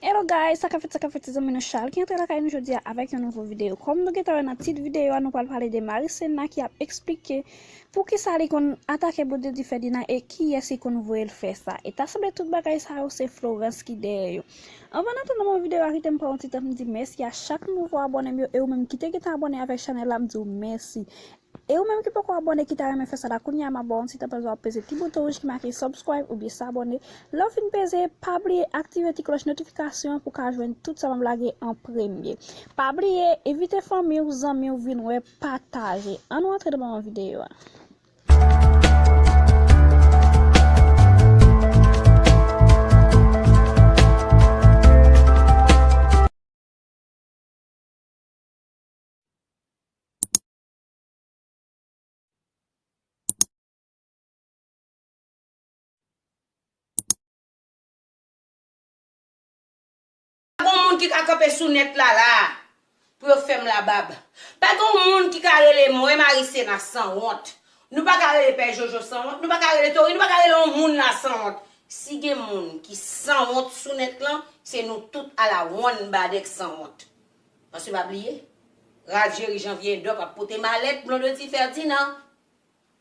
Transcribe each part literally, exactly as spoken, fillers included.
Hello guys, sa k ap fèt, sa k ap fèt, se zanmi nou Charles ki antre lakay nou jodi a avèk yon nouvo videyo. Kòm nou gentan wè nan tit videyo a, nou pral pale de Marisena ki ap eksplike poukisa li konn atake Blondedy Ferdinand e kiyès ki konn voye l fè sa. E ta sanble tout bagay sa yo se Florence ki dèyè yo. Anvan n antre nan videyo a, kite m pran yon ti tan pou m di mèsi a chak nouvo abòne m yo e ou menm ki te gentan abòne avèk chanèl la, m di w mèsi. E ou menm ki poko abòne, ki ta renmen fè sa la kounye a, m ap ba w yon ti tan pandan w ap peze ti bouton wouj ki make subscribe oubyen s'abonner. Lè w fin peze, pa bliye aktive ti klòch notifikasyon an pou w ka jwenn tout sa m ap lage an premye. Pa bliye, envite fanmi w, zanmi w vin wè, pataje. Ann nou antre nan videyo a. Pa gen moun ki ka kanpe sou nèt la la pou yo fè m labab. Pa gen moun ki ka rele mwen Marisena sanwont. Nou pa ka rele Pè Jojo sanwont, nou pa ka rele Tori, nou pa ka rele yon moun la sanwont. Si gen moun ki sanwont sou nèt lan, se nou tout alawonnbadèk sanwont. Paske pa bliye, Ralph Jerry Janvier Doc ap pote malèt Blondedy Ferdinand.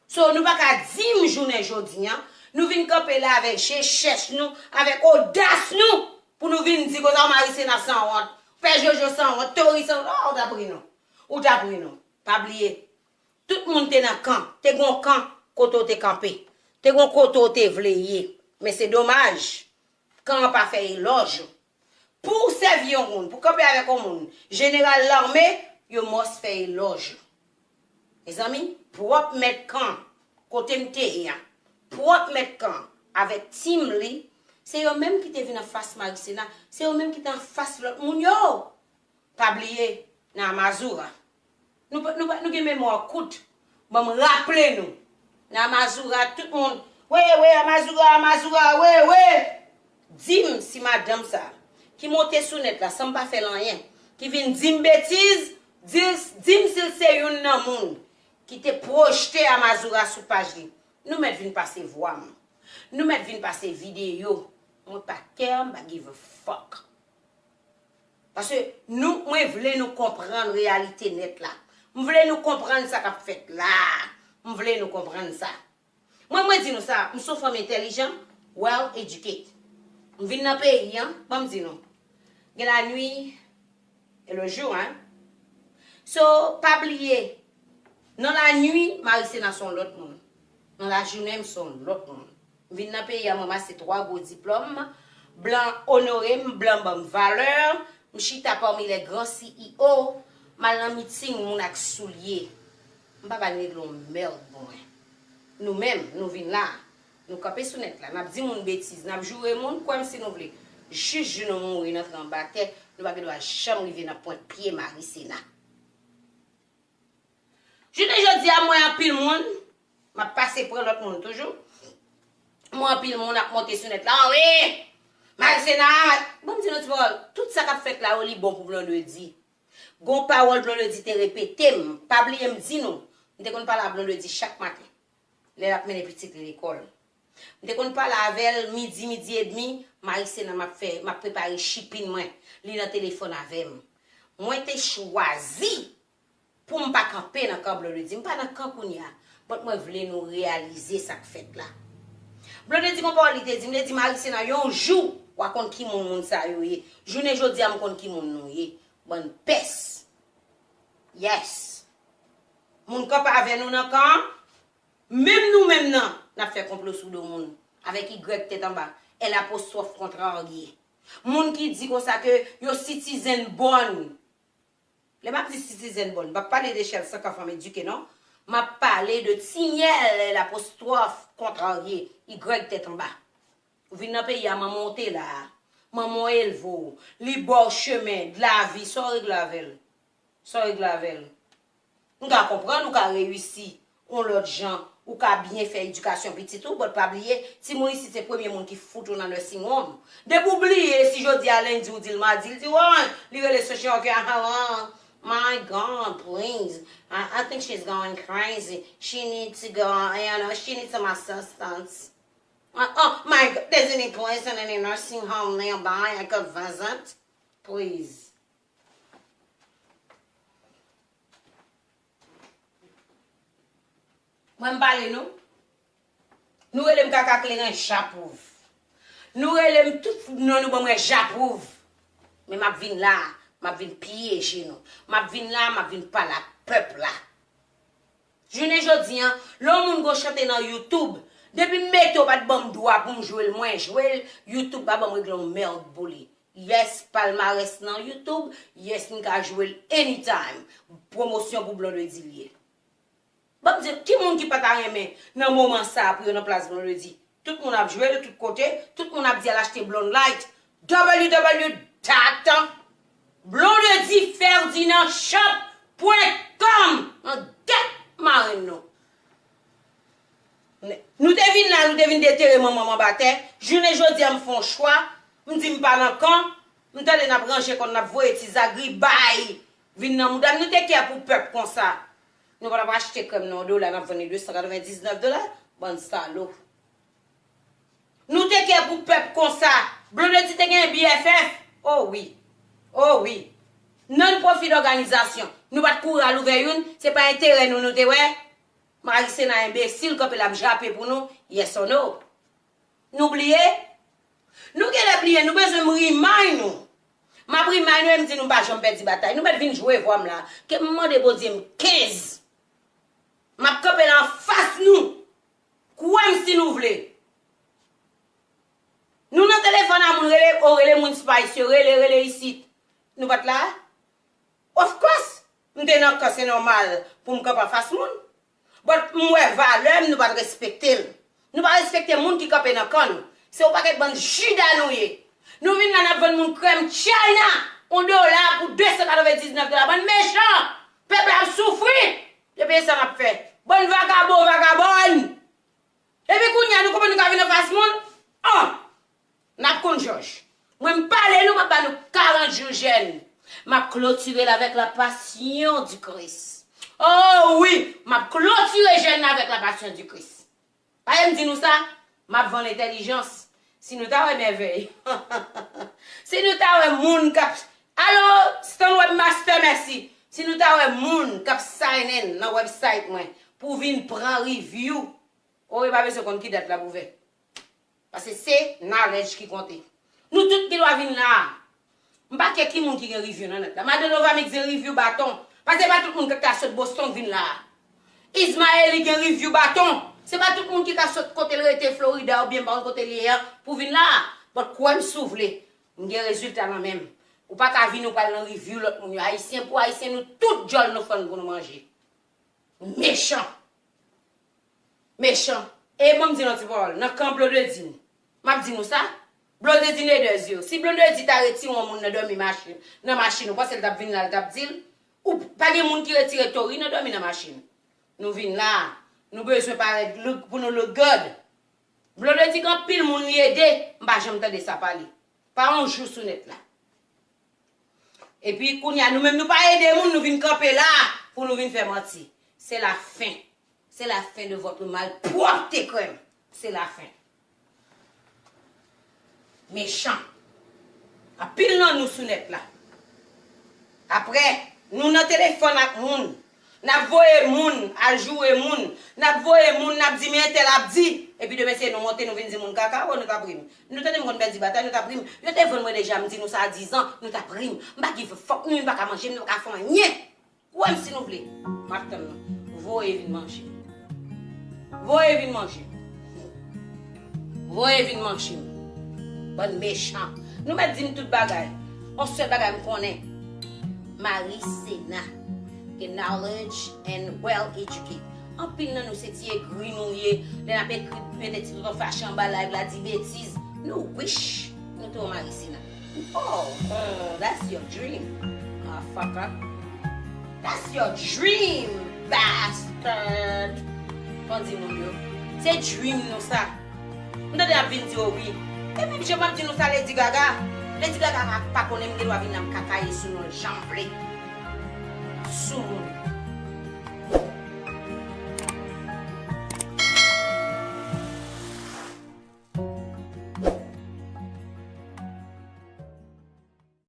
So, nou pa ka di m jounen jodi a, nou vin kanpe la avèk je chèch nou, avèk odas nou, pou nou vin di konsa, "O Marisena sanwont, Pè Jojo sanwont, Tori sanwont." Oh, ou t ap ri nou. Ou t ap ri nou. Pa bliye, tout moun te nan kan, te gon kan kote w te kanpe. Te gon kote w te vle ye. Men se domaj, kan an pa fè elòj ou. Pou w sèvi yon moun, pou w kanpe avèk yon moun, jeneral lame, yo mòs fè elòj ou. Mezanmi, pwòp mèt kan, kote m te ye a, pwòp mèt kan avèk tim li, se yo menm ki te vin anfas Marisena, se yo menm ki te anfas lòt moun yo. Pa bliye, nan Amazura. Nou, pa- nou, pa- nou gen memwa kout. Ban m raple nou. Nan Amazura, tout moun, "We, we, Amazura, Amazura, we, we." Di m si madanm sa, ki monte sou nèt la san m pa fè l anyen, ki vin di m betiz, di, di m si l se youn nan moun ki te pwojte Amazura sou paj li. Nou mèt vin pase vwa m. Nou mèt vin pase videyo. Mwen pa care, m pa give a fuck. Paske nou, mwen vle nou konprann reyalite nèt la. M vle nou konprann sa k ap fèt la. M vle nou konprann sa. Mwen, mwen di nou sa, m se yon fanm entèlijan, well educated. M vin nan peyi an, ban m di nou. Gen la nuit et le jour, hein. So, pa bliye, nan la nuit, Marisena se yon lòt moun. Nan lajounen, m se yon lòt moun. M vin nan peyi a, m ranmase twa gwo diplòm. Blan onore m, blan ban m valè. M chita pami les grands C E O. M al nan miting moun ak soulye. M pa ba nèg yon mèd pou mwen. Nou menm, nou vin la. Nou kanpe sou nèt la. N ap di moun betiz, n ap joure moun, kwè m si nou vle. Jis jou nou mouri, n antre anba tè, nou pa gen dwa janm rive nan pwent pye Marisena. Jounen jodi a, m wè anpil moun, m ap pase pran lòt moun toujou. M wè anpil moun ap monte sou nèt la, "Wi, Marisena, ban m di nou ti pawòl." Tout sa k ap fèt la yo, li bon pou Blondedy. Gon pawòl Blondedy te repete m, pa bliye m di nou, m te konn pale a Blondedy chak maten, lè l ap mennen pitit li lekòl. M te konn pale avè l midi, midi edmi, Marisena m ap fè, m ap prepare chipin mwen, li nan telefòn avè m. Mwen te chwazi pou m pa kanpe nan kan Blondedy. M pa nan kan kounye a. But mwen vle nou reyalize sa k fèt la. Blondedy gon pawòl li te di m, li di, "Marisena, yon jou, w a konn ki moun moun sa yo ye." Jounen jodi a, m konn ki moun nou ye. Bann pès. Yes. Moun kanpe avè nou nan kan an, menm nou menm nan, n ap fè konplo sou do moun. Avèk Y tèt anba, L apostwòf kontrarye. Moun ki di konsa ke yo citizen born. Lè m ap di citizen born, m p ap pale de Shell Sanka fanm edike non. M ap pale de Tinyèl, L apostwòf kontrarye, Y tèt anba. Ou vin nan peyi a, manman w te la a. Manman w elve w. Li ba w chemen, de lavi, sa w regle avè l? Sa w regle avè l? M ka konprann ou ka reyisi yon lòt jan, ou ka byen fè edikasyon pitit ou, but pa bliye, timoun isit se premye moun ki fout ou nan nursing home. Depi w bliye, si jodi a lendi ou di l madi, l di, "Woy, li rele Sochè, ok, ah, ah, my God, please. I, I think she's going crazy. She needs to go, you know, she needs some assistance." Oh, oh my God, there's any place in any nursing home nearby I could visit? Please. Mwen m pale nou. Nou rele m kaka kleren, j'approuve. Nou rele m tout non nou ban mwen, j'approuve. Men m ap vin la, m ap vin pyeje nou. M ap vin la, m ap vin pale ak pèp la. Jounen jodi a, lè yon moun gon chante nan YouTube, depi m mete w pa t ban m dwa pou m jwe l, mwen jwe l, YouTube pa ban m regle yon mèd pou li. Yes, palmarès nan YouTube, yes, m ka jwe l anytime. Pwomosyon pou Blondedy li ye. Ban m di, ki moun ki pa ta renmen nan moman sa a pou yo nan plas Blondedy? Tout moun ap jwe l tout kote, tout moun ap di al achte Blonde Light. W W W dot blondedy ferdinand shop pwen com. An gèt marenn nou. Nou te vin la, nou te vin detere manman m anba tè. Jounen jodi a, m fè yon chwa. M di m pa nan kan. M tande n ap ranje kò n, n ap voye ti zagribay vin nan mouda m. Nou te kè pou pèp konsa. Nou pa t ap achte krèm nan yon dola, n ap vann li de san katrevendiznèf dola. Bann salop. Nou te kè pou pèp konsa. Blondedy te gen B F F. Oh wi. Oh wi. Non pwofi dòganizasyon. Nou pa t kouri al ouvè youn. Se pa enterè nou nou te wè. Marisena enbesil kanpe l ap jape pou nou. Yes or no? Nou bliye? Nou genlè bliye, nou bezwen m remind nou. M ap remind nou e m di nou m pa janm pèdi batay. Nou mèt vin jwe vwa m la. Ke m mande Bondye m kenz. M ap kanpe la anfas nou. Kwè m si nou vle. Nou nan telefòn a moun rele, o rele moun Spice yo, rele, rele isit. Nou pa t la? Of course, m te nan kan, se nòmal pou m kanpe anfas moun. But m wè valè m, nou pa t respekte l. Nou pa respekte moun ki kanpe nan kan nou. Se yon pakèt bann jida nou ye. Nou vin la, n ap vann moun krèm China, yon dola pou de san katrevendiznèf dola. Bann mechan! Pèp la ap soufri! Depi sa n ap fè. Bann vagabon, vagabòn! Epi kounye a, nou konprann nou ka vin anfas moun? An! N ap konn jòj. Mwen, m pale nou, m ap ba nou karant jou jèn. M ap klotire l avèk la passion du Christ. Oh wi, m ap klotire jèn nan avèk la passion du Christ. Paske m di nou sa, m ap vann entèlijans. Si nou ta wè mèvèy. Si nou ta wè moun k ap, alo, Stan Webmaster, mèsi. Si nou ta wè moun k ap sign in nan website mwen pou vin pran review, o, yo pa bezwen konn ki dat l ap ouvè. Paske se knowledge ki konte. Nou tout gen dwa vin la a. M pa kè ki moun ki gen review nan nèt la. Madonna Novamix gen review baton. Paske se pa tout moun ki ka sot Boston vin la a. Ismaëly gen review baton. Se pa tout moun ki ka sot kote l rete Florida oubyen pa konn kote l ye a pou vin la a. But kwè m si w vle. M gen rezilta nan men m. Ou pa ka vin ou pral nan review lòt moun yo. Ayisyen pou Ayisyen, nou tout djòl nou fann pou nou manje. Mechan. Mechan. E ban m di nou ti pawòl. Nan kan Blondedy, m ap di nou sa. Blondedy Nedez yo. Si Blondedy ta retire yon moun nan dòmi machin, nan machin, ou panse l t ap vin la, l t ap di l? Ou pa gen moun ki retire Tory nan dòmi nan machin. Nou vin la. Nou bezwen parèt look, pou nou look good. Blondedy gen anpil moun li ede. M pa janm tande sa pale. Pa yon jou sou nèt la. Epi kounye a, nou menm nou pa ede moun, nou vin kanpe la pou nou vin fè manti. Se la fen. Se la fen de votre malpropte krèm. Se la fen. Mechan. Anpil nan nou sou nèt la. Apre, nou nan telefòn ak moun. N ap voye moun al joure moun. N ap voye moun, n ap di, men entèl ap di. Epi demen se nou monte, nou vin di moun kaka, o, nou t ap ri m. Nou tande m konn pèdi batay, nou t ap ri m. Yo te vann mwen deja, m di nou sa a dizan, nou t ap ri m. M pa give a fuck nou, nou pa ka manje m, nou pa ka fè anyen. Kwè m si nou vle. M ap tann nou. Voye vin manje m. Voye vin manje m. Voye vin manje m. Bann mechan. Nou mèt di m tout bagay. On sèl bagay m konnen. Marisena. Gen knowledge and well educated. Anpil nan nou se ti egri nou ye. Lè n ap ekri, mete ti tonton fache anba live la, di betiz. Nou wish nou te yon Marisena. Oh, oh, that's your dream, motherfucker. That's your dream, bastard. Kon di moun yo, se dream nou sa. M tande y ap vin di, o wi. E menm jan m ap di nou sa, Lady Gaga. Lady Gaga pa, pa konnen m gen dwa vin nan m kakaye sou non l jan m vle. Sou moun.